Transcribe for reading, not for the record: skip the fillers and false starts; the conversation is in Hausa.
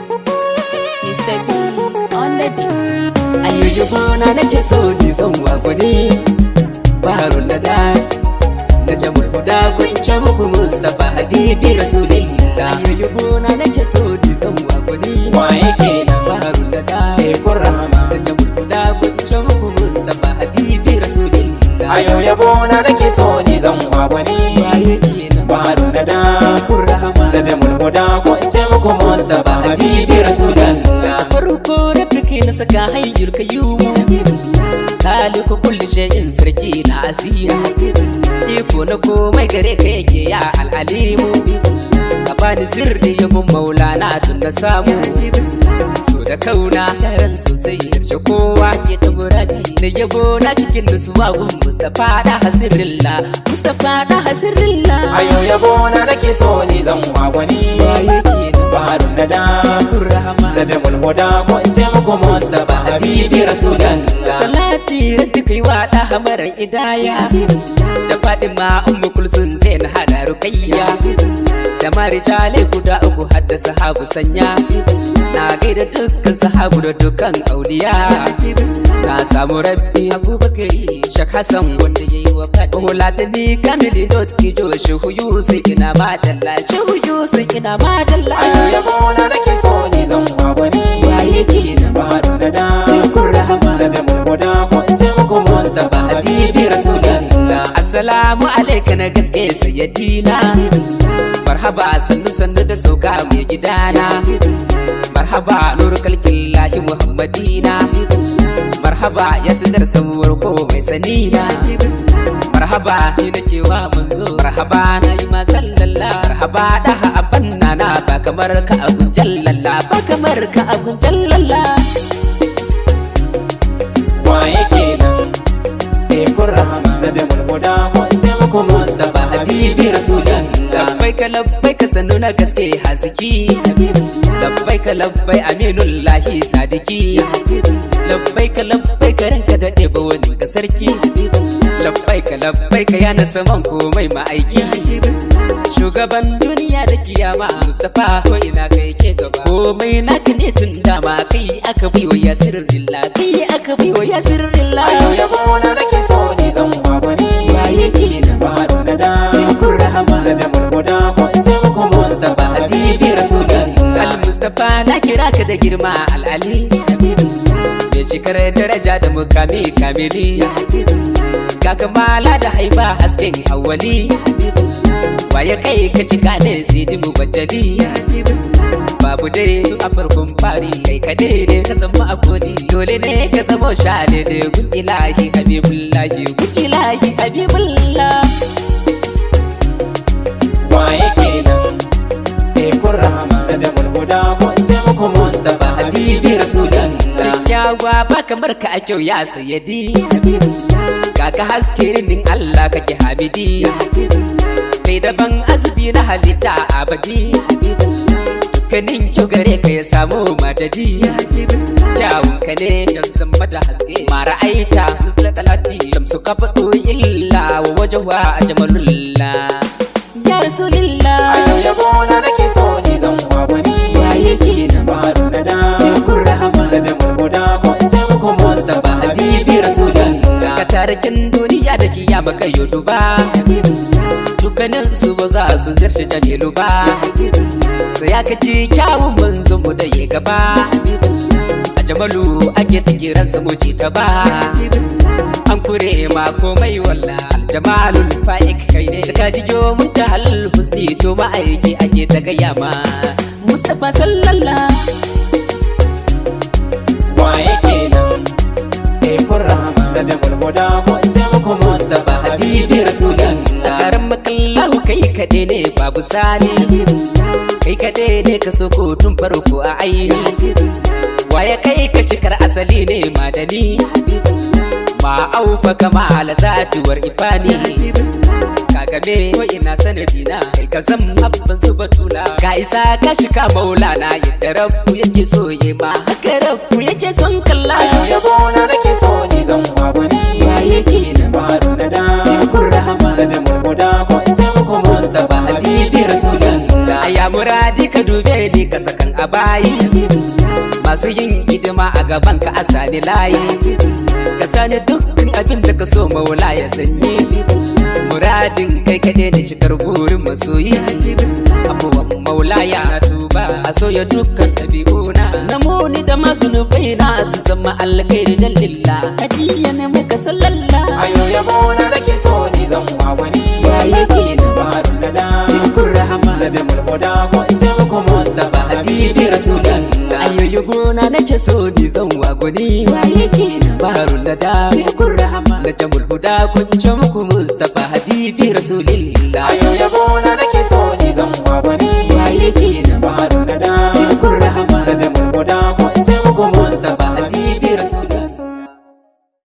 Mr. B on the beat. Ayyuka gona nake so ni zan wagwani Baharun nada na jamul huda kun ce muku Mustapha Habibi Rasulillah. Ayyuka gona nake so ni zan wagwani Waye kenan? Baharun nada Tekun rahama. na jamul huda kun ce muku Mustapha Habibi Rasulillah. Ayo yabo na nake so ni zan wagwani. Waye kenan? Baharun nada Tekun rahama da jamul huda ko in ce muku Mustapha Habibi Rasulillah. Farko da fike na saka hayyul kayyumu Khaliqu kulli shay'in sarki na asimu iko na komai gare ka yake ya al'alimu ka bani sirri yabon maulana tun na samu so da kauna daren sosai yarshe kowa ke ta muradi da yabo na cikin nutsuwa gun Mustapha da hasirilla Mustapha da hasirilla. Ayo yabo na nake so ni zan wagwani. Waye kenan? Baharun nada Tekun rahama da jamul huda ko in ce muku Mustapha Habibi Rasulullah. Salati rabbi kai wa da hamaran idaya da Fatima Ummu Kulsum Zain hada Ruqayya da marijale guda uku hadda sahabu sanya na gaida dukkan sahabu da dukkan auliya na samu rabbi Abubakari Shak Hassan wanda yayi wa Fatima Hulatani Kamili Dottijo Shehu Yusuf ina madalla Shehu Yusuf ina madalla. Ayo yabo na nake so ni zan wagwani. Waye kenan? Baharun nada Tekun rahama da jamul huda ko in ce muku Mustapha Habibi Rasulullah. Assalamu alaika na gaske sayyidina. Marhaba sannu sannu da sauka mai gidana. Marhaba nuru kalkillahi Muhammadina. Marhaba ya sinar samuwar ko mai sanina. Marhaba ni nake wa manzo. Marhaba na yi ma sallalla. Marhaba daha abban nana ba kamar ka abun jallalla ba kamar ka abun jallalla. Waye kenan? Tekun rahama da jamul huda ko in ce muku Mustapha Habibi Rasulullah. Labbaika labbaika sannu na gaske haziki. Labbaika labbai aminullahi sadiki. Labbaika labbaika ranka daɗe ba wani ka sarki. Labbaika labbaika ya na saman komai ma'aiki. Shugaban duniya da kiyama Mustapha ko ina kai ke gaba. Komai naka ne tun dama kai aka baiwa ya sirrillah kai aka baiwa ya sirrillah. Ayo yabo na nake so ni zan wagwani. Waye kenan? Baharun nada Tekun rahama da jamul huda ko in ce muku Mustapha Habibi Rasulullah. Al-Mustapha na kira ka da girma al'ali Mai cikar daraja da mukami kamili Ga kamala da haiba hasken awwali Waye kai ka cika ne sidi mubajjali Babu dare tun a farkon fari kai kaɗai ne ka zama a kodi Dole ne ka zama shale ne gun ilahi habibullahi gun ilahi habibullah. Waye kenan? Tekun rahama da jamul huda ko in ce muku Mustapha Habibi Rasulullah. Kyakkyawa ba kamar ka a kyau ya sayyadi Kaka haske rinin Allah kake hamidi Kai daban azubi na halitta abadi Dukkanin kyau gare ka ya samu madadi Kyawun ka ne ya zama da haske Mara aita misla talati Shamsu ka faɗo illa wa wajawa a jamalullah Ya Rasulillah. Ayo yabo na nake so ni zan wagwani. Waye kenan? Baharun nada Tekun rahama da jamul huda ko in ce muku Mustapha Habibi Rasulullah. Ka tarikin duniya da kiyama kai yo duba Dukkanin su ba za su zirce Jamilu ba Sai ya kaci kyawun manzon mu da ya gaba A Jamalu ake ta kiransa mu ci ta ba An kure ma komai walla Aljamalul fa'ik kai ne da kaji jo mun ta hal husni to ma'aiki ake ta gaya ma Mustapha sallallahu. Waye kenan? Tekun rahama da jamul huda ko in ce muku Mustapha Habibi Rasulullah. Karan makallahu kai kaɗai ne babu sani Kai kaɗai ne ka so ko tun farko a aini Waye kai ka cikar asali ne madani Ma aufa kama ala zatuwar ifani. Kaga game ko ina sanadina. Kai ka zan abban su batula, ka isa ka shika maulana. Yadda rabbu yake so yi ma, haka rabbu yake son kalla. Ayo yabo na nake so ni zan wagwani. Waye kenan? Baharun nada. Tekun rahama. Najmul huda, ko in ce muku Mustapha habibi rasulullah. Ya muradi, ka dube ni, ka sakan a bayi. Masu yin hidima a gaban ka, a sani layi. Ka sani dukkan abin da ka so, maula ya sanyi. Muradin kai kaɗai da cikar burin masoyi. Abubuwan maula ya tuba a soya dukkan ɗabi'una na muni da masu nubai na, su zama alkhairi dan lillah. Hadiya ne muka sallalla. Ayo yabo na nake so ni zan wagwani. Waye kenan? Baharun nada. Tekun rahama. Najmul huda, ko in ce muku Mustapha habibi rasulullah. Ayoyi gona nake so ni zan wagoni. Waye kenan? Baharul nada. Tekun rahama. Najmul huda, kun ce muku Mustapha habibi rasulullah. Ayo yabo na nake so ni zan wagwani. Waye kenan? Baharun nada. Tekun rahama. Najmul huda, ko in ce muku Mustapha habibi rasulullah.